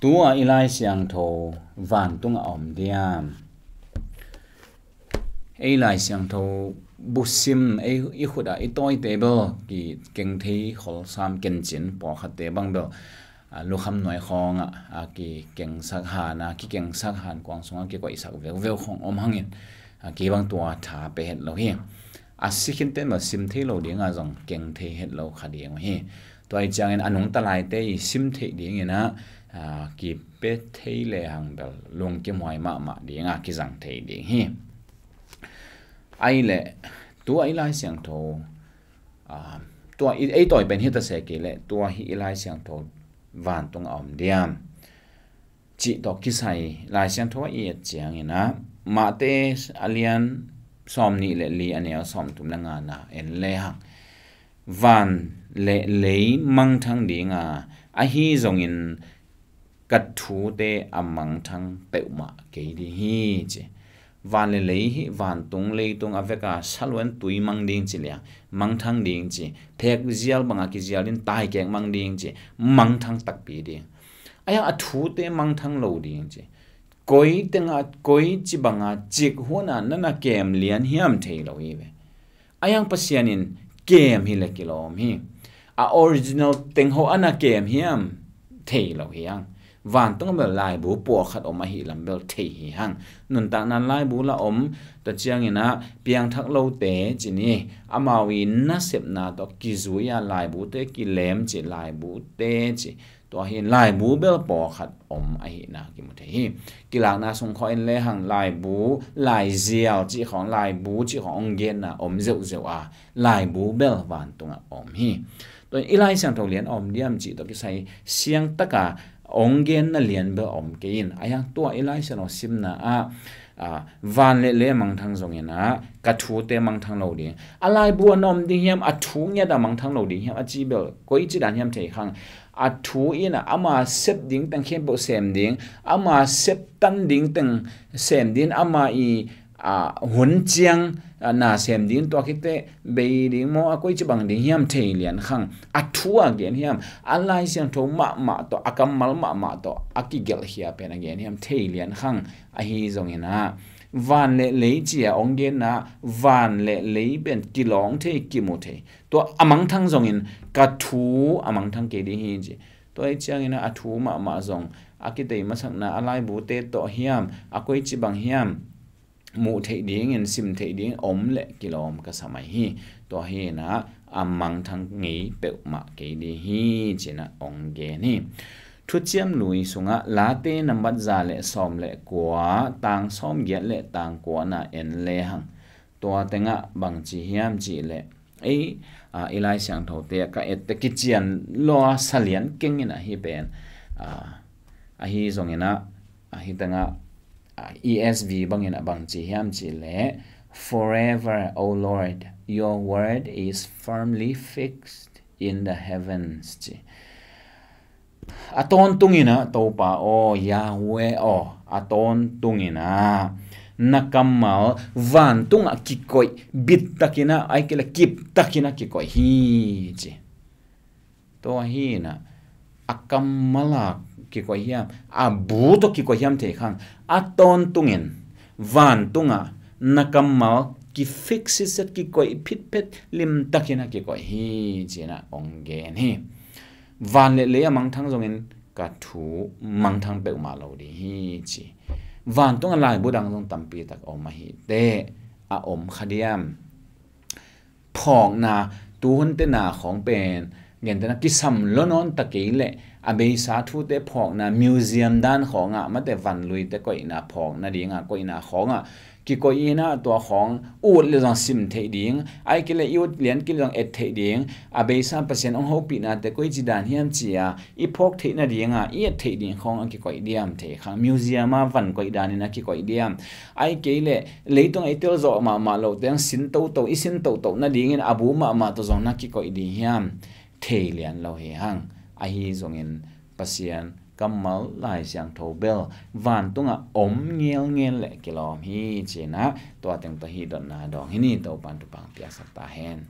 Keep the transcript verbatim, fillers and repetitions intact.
Tua i Lai Siangtho vantungah a om diam? Ei Lai Siangtho busim ei i khutah i tawite bel kikeng thei kholsam kencin pawlkhatte bang bel, a, lukham nuai khawngah a kikengsak han, a kikengsak han kuang sungah kikoihsak veuveu khawng om hangin, a, kei bang tua tha pe het lo hi. A si khinten bel sim thei lo dingah zong keng thei het lo kha ding uh hi. Tua hi ciangin a nungta laite i sim theih dinginah, a, kipe thei le hang bel lungkim huai mahmah dingah kizang thei ding hi. Ahi leh tua i Lai Siangtho, a, tua i, ei tawi pen hi ta se kei leh tua hi i Lai Siangtho vantungah a om diam cih tawh kisai Lai Siangtho ah i et cianginah Mahte a lian sawmnih le li a neu sawmthum le ngana en le hang, van le lei mangthang dinga, ahi zongin ka thute a mangthang peuhmah kei ding hi ci. Van le lei hi, vantung leitung a veka saluan tui mang ding ci liang, mangthang ding ci, thek zial banga kizial in taikek mang ding ci, mangthang takpi ding. Ahi hang a thute mangthang lo ding ci. Koi tenga, koi ci banga, cik huna nana kem lian hiam thei lo hi ve. Ahi hang Pasian in kem hi le kilawm hi. A original teng ho ana kem hiam thei lo hi hang. Vantung bel laibu pawlkhat om ahi lam bel thei hi hang. Nuntakna laibu la om ta cianginah piangthak lote ci ni, amau i nasepna tawh kizui a laibute kilem ci, laibute ci. Tua hi laibu bel pawlkhat om ahihna kimu thei hi. Kilakna sung khawh in le hang laibu, laizial cih khawng, laibu cih khawng ong genna om zeuhzeuh a, laibu bel vantungah om hi. Tua i Lai Siangtho lian a om diam cih tawh kisai siangtaka ong genna lian bel om kei in, ahi hang tua i Lai Siangtho simna ah, a, van le lei a mangthang zonginah ka thute mangthang lo ding. A laibu a na om ding hiam, a thu ngiat a mangthang lo ding hiam a ci bel koi ci dan hiam thei khang. A thu inah ama sep ding teng khempeuh sem ding, ama sep tan ding teng sem ding, ama i, a, hun ciang, a, na sem ding, tua khite bei ding maw, a koi ci bang ding hiam thei lian khang. A thu a gen hiam, a Lai Siangtho mahmah tawh, a kammal mahmah tawh a kigelhkhia pen a gen hiam thei lian khang. Ahi zonginah van le lei cia ong genna, van le lei pen kilawng thei, kimu thei. Tua a mangthang zongin ka thu a mangthang kei ding hi ci. Tua hi cianginah a thu mahmah zong a kitei masakna a laibute tawh hiam, a koi ci bang hiam muh theih dingin, sim theih ding om le kilawm ka sa mai hi. Tua hinah a mangthang ngei peuhmah kei ding hi cinah ong gen hi. Thuciam Lui sungah Late nambat za le sawm le kua, tang sawm giat le tang kuana en le hang. Tua tengah bangci hiam cih leh ei, a, i Lai Siangthote ka ette kician lua salian kengin ahi pen, a, ahi zonginah, ahi tengah, a, E S V bangin a bangci hiam cih leh, "Forever, O Lord, your word is firmly fixed in the heavens," ci. A tawntunginah Topa aw, Yahweh aw, a tawntunginah na kammal vantungah kikoih, bittakinah, ahi kei leh kiptakinah kikoih hi ci. Tua hinah a kammal a kikoih hiam, a bu tawh kikoih hiam thei khang. A tawntungin vantungah na kammal kifix sitset, kikoih phitphet, limtakinah kikoih hi cinah ong gen hi. Van le lei a mangthang zongin ka thu mangthang peuhmah lo ding hi ci. Vantungah laibu dang zong tampi tak om ahi teh, a om kha diam? Phawkna, tuhunte na khawng pen gentehna kisam lo nawn ta kei leh, a beisa thute phawkna, museum dan khawngah, mate vanluite koihna phawkna dingah, koihna khawngah kikoih inah tua khawng ut le zong sim theih ding, ahi kei leh i ut lian kei le zong et theih ding, a beisa Pasian ong hopihnate koi ci dan hiam cia i phawk theih nadinga i et theih ding khawng a kikoih diam thei khang. Museum a van koih danin a kikoih diam? Ahi kei leh leitungah i telzawh mahmah loh teng sin toto, i sin toto nadingin a bu mahmah tawh zong na kikoih ding hiam? Thei lian lo hi hang. Ahi zongin Pasian kammal Lai Siangtho bel vantungah om ngelngel le kilawm hi cinah tua teng tawh hi dotna dawng hi ni. Topan thupha piaksak ta hen.